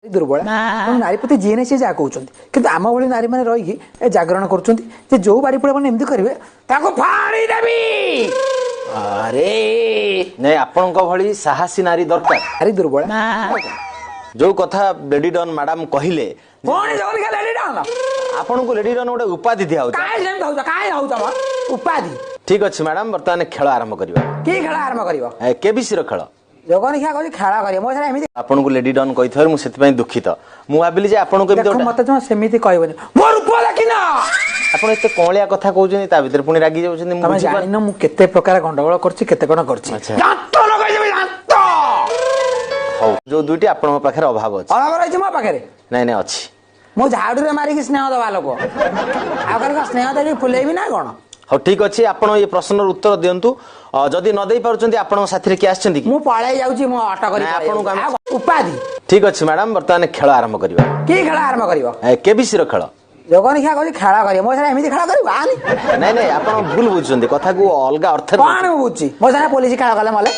ଦୁର୍ବଳ ନାରୀ ପ୍ରତି ଯିଏ ନାହିଁ ସିଏ ଯାହା କହୁଛନ୍ତି, କିନ୍ତୁ ଆମ ଭଳି ନାରୀମାନେ ରହିକି ଏ ଜାଗରଣ କରୁଛନ୍ତି ଯେ ଯୋଉ ବାରି ପୋଡ଼ା ମାନେ ଏମିତି କରିବେ ତାକୁ ଫାଡ଼ି ଦେବି। ଆରେ ନାଇଁ, ଆପଣଙ୍କ ଭଳି ସାହସୀ ନାରୀ ଦରକାର। ନାରୀ ଦୁର୍ବଳ। ଯୋଉ କଥା ଲେଡି ଡନ୍ ମ୍ୟାଡାମ କହିଲେ, ଆପଣଙ୍କୁ ଲେଡି ଡନ୍ ଗୋଟେ ଉପାଧି ଦିଆ ହଉଛି। ଉପାଧି? ଠିକ ଅଛି ମ୍ୟାଡାମ, ବର୍ତ୍ତମାନ ଖେଳ ଆରମ୍ଭ କରିବା। କି ଖେଳ ଆରମ୍ଭ କରିବ? କେବିସି ର ଖେଳ। ଜଗନିଖିଆ କହୁଛି ଖେଳ କରିବ ମୋ ସାଙ୍ଗରେ ଏମିତି। ଆପଣଙ୍କୁ ଲେଡି ଡନ୍ କହିଥିବାରୁ ମୁଁ ସେଥିପାଇଁ ଦୁଃଖିତ। ମୁଁ ଭାବିଲି ଯେ ଆପଣଙ୍କୁ ଏମିତି ଦେଖ, ମତେ ଜମା ସେମିତି କହିବନି, ମୋ ରୂପ ଦେଖିନ। ଆପଣ ଏତେ କଅଁଳିଆ କଥା କହୁଛନ୍ତି, ତା ଭିତରେ ପୁଣି ରାଗି ଯାଉଛନ୍ତି। ତମେ ଜାଣିନ ମୁଁ କେତେ ପ୍ରକାର ଗଣ୍ଡଗୋଳ କରୁଛି, କେତେ କଣ କରୁଛି। ଦାନ୍ତ ଲଗେଇଦେବି ଦାନ୍ତ। ହଉ, ଯୋଉ ଦୁଇଟି ଆପଣଙ୍କ ପାଖରେ ଅଭାବ ଅଛି। ଅଭାବ ରହିଛି ମୋ ପାଖରେ? ନାଇଁ ନାଇଁ, ଅଛି। ମୁଁ ଝାଡୁରେ ମାରିକି ସ୍ନେହ ଦବା ଲୋକ, ଆଉ ଖାଲି ସ୍ନେହ ଦେଇକି ଫୁଲେଇବି ନା କଣ? ହଉ ଠିକ ଅଛି, ଆପଣ ଏ ପ୍ରଶ୍ନର ଉତ୍ତର ଦିଅନ୍ତୁ। ଯଦି ନ ଦେଇ ପାରୁଛନ୍ତି, ଆପଣଙ୍କ ସାଥିରେ କିଏ ଆସିଛନ୍ତି? ମୁଁ ପଳେଇ ଯାଉଛି, ମୁଁ ଅଟୋ କରି। ଆପଣଙ୍କୁ ଉପାଧି? ଠିକ ଅଛି ମ୍ୟାଡାମ, ବର୍ତ୍ତମାନ ଖେଳ ଆରମ୍ଭ କରିବା। କି ଖେଳ ଆରମ୍ଭ କରିବ? କେବିସି ର ଖେଳ। ଜଗନିଖିଆ କହୁଛି ଖେଳ କରିବ ମୋ ସାଙ୍ଗରେ, ଏମିତି ଖେଳ କରିବ? ନାଇଁ ନାଇଁ, ଆପଣ ଭୁଲ ବୁଝୁଛନ୍ତି କଥାକୁ, ଅଲଗା ଅର୍ଥରେ। କଣ ମୁଁ ବୁଝୁଛି? ମୋ ସାଙ୍ଗରେ ପୋଲିସ ଖେଳ କଲେ ମଲେ।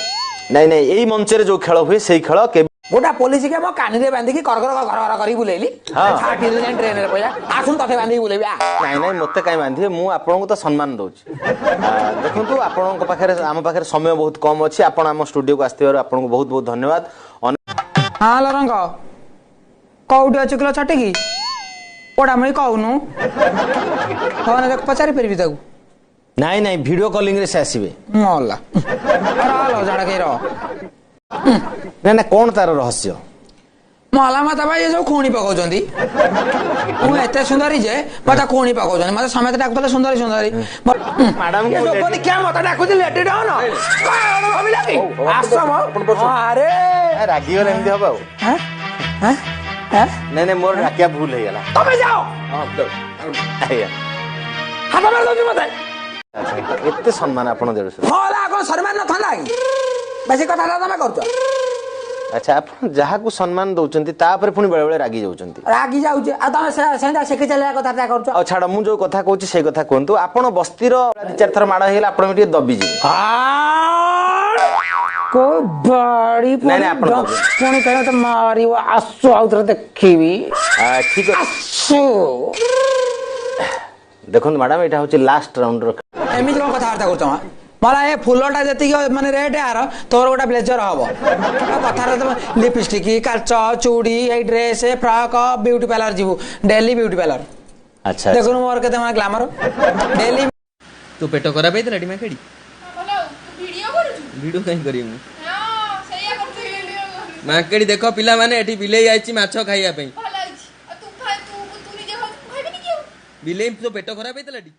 ନାଇଁ ନାଇଁ, ଏଇ ମଞ୍ଚରେ ଯୋଉ ଖେଳ ହୁଏ ସେଇ ଖେଳ। ଗୋଟା ପୋଲିସ କି ମୋ କାନିରେ ବାନ୍ଧିକି କର କର ଘର ଘର କରିକି ବୁଲେଇଲି, ଟ୍ରେନରେ ପଇଲା। ଆସୁନ, ତତେ ବାନ୍ଧିକି ବୁଲେଇବି। ନାଇଁ ନାଇଁ, ମତେ କାଇଁ ବାନ୍ଧିବେ? ମୁଁ ଆପଣଙ୍କୁ ତ ସମ୍ମାନ ଦଉଛି। ଦେଖନ୍ତୁ, ଆପଣଙ୍କ ପାଖରେ ଆମ ପାଖରେ ସମୟ ବହୁତ କମ ଅଛି। ଆପଣ ଆମ ଷ୍ଟୁଡିଓକୁ ଆସିଥିବାରୁ ଆପଣଙ୍କୁ ବହୁତ ବହୁତ ଧନ୍ୟବାଦ। ହଁ ଲରଙ୍ଗ, କୋଉଠି ଅଛୁ କିଲୋ? ଛଟିକି ପୋଡାମୁଣି କହୁନୁ, ଫୋନରେ ପଚାରି ପାରିବି ତାକୁ? ନାଇଁ ନାଇଁ, ଭିଡିଓ କଲିଂ ରେ ସେ ଆସିବେ। ମଲା ରହ, ଜାଣ ରହ। ନା ନା, କଣ ତାର ରହସ୍ୟ? ମଲା ମାତା ଭାଇ, ଏ ସବୁ ଖୁଣି ପକଉଛନ୍ତି। ମୁଁ ଏତେ ସୁନ୍ଦରୀ ଯେ ମତେ ଖୁଣି ପକଉଛନ୍ତି। ମତେ ସମସ୍ତେ ଡାକୁଥିଲେ ସୁନ୍ଦରୀ ସୁନ୍ଦରୀ। କିଏ ମତେ ଡାକୁଛି ଲେଡି ଡନ୍ ଭାବିଲା କି? ଆସ। ଆରେ ରାଗିଗଲେ ଏମିତି ହବ ଆଉ। ନାଇଁ ନାଇଁ, ମୋର ଡାକିବା ଭୁଲ ହେଇଗଲା। ତମେ ଯାଅ। ଆଜ୍ଞା, ହାତ ମାରି ଦଉଛି ମତେ। ଏତେ ସମ୍ମାନ ଆପଣ ଦେଢଶହ। ହଁ, କଣ ସମ୍ମାନ ନଥାନ୍ତା କି? ବେଶୀ କଥା ତମେ କରୁଛ। ଆଚ୍ଛା, ଆପଣ ଯାହାକୁ ସମ୍ମାନ ଦଉଛନ୍ତି ତାପରେ ପୁଣି ବେଳେ ବେଳେ ରାଗି ଯାଉଛନ୍ତି। ରାଗି ଯାଉଛି ଆଉ ତମେ ସେମିତି ଶିଖି ଚାଲିବା କଥାଟା କରୁଛ। ଆଉ ଛାଡ, ମୁଁ ଯୋଉ କଥା କହୁଛି ସେଇ କଥା କୁହନ୍ତୁ। ଆପଣ ବସ୍ତିର ଦି ଚାରି ଥର ମାଡ଼ ହେଇଗଲେ ଆପଣ ଟିକେ ଦବିଯିବେ। କୋଉ ବାଡି ପୁଣି କାହିଁ ମତେ ମାରିବ? ଆସୁ, ଆଉ ଥରେ ଦେଖିବି। ଠିକ ଆସୁ। ଦେଖନ୍ତୁ ମ୍ୟାଡାମ, ଏଇଟା ହଉଛି ଲାଷ୍ଟ ରାଉଣ୍ଡର। ଏମିତି କଣ କଥାବାର୍ତ୍ତା କରୁଛ? ମଲା ଏ ଫୁଲଟା ଯେତିକି ମାନେ ରେଟ୍, ଆର ତୋର ଗୋଟେ ବ୍ଲେଜର ହବ। କଥାରେ ତମେ ଲିପଷ୍ଟିକ, କାଚ ଚୁଡ଼ି, ଏଇ ଡ୍ରେସ, ଫ୍ରକ୍, ବିୟୁଟି ପାର୍ଲର ଯିବୁ ଡେଲି, ବିୟୁଟି ପାର୍ଲର। ଆଚ୍ଛା, ଦେଖୁନୁ ମୋର କେତେ ମାନେ ଗ୍ଲାମର ଡେଲି। ତୋ ପେଟ ଖରାପ ହେଇଥିଲା ଟି ମାଙ୍କଡି? ଭିଡିଓ କାହିଁ କରିବି ମୁଁ ମାଙ୍କଡି? ଦେଖ ପିଲାମାନେ, ଏଠି ବିଲେଇ ଆଇଛି ମାଛ ଖାଇବା ପାଇଁ। ବିଲେଇ, ତୋ ପେଟ ଖରାପ ହେଇଥିଲା ଟି?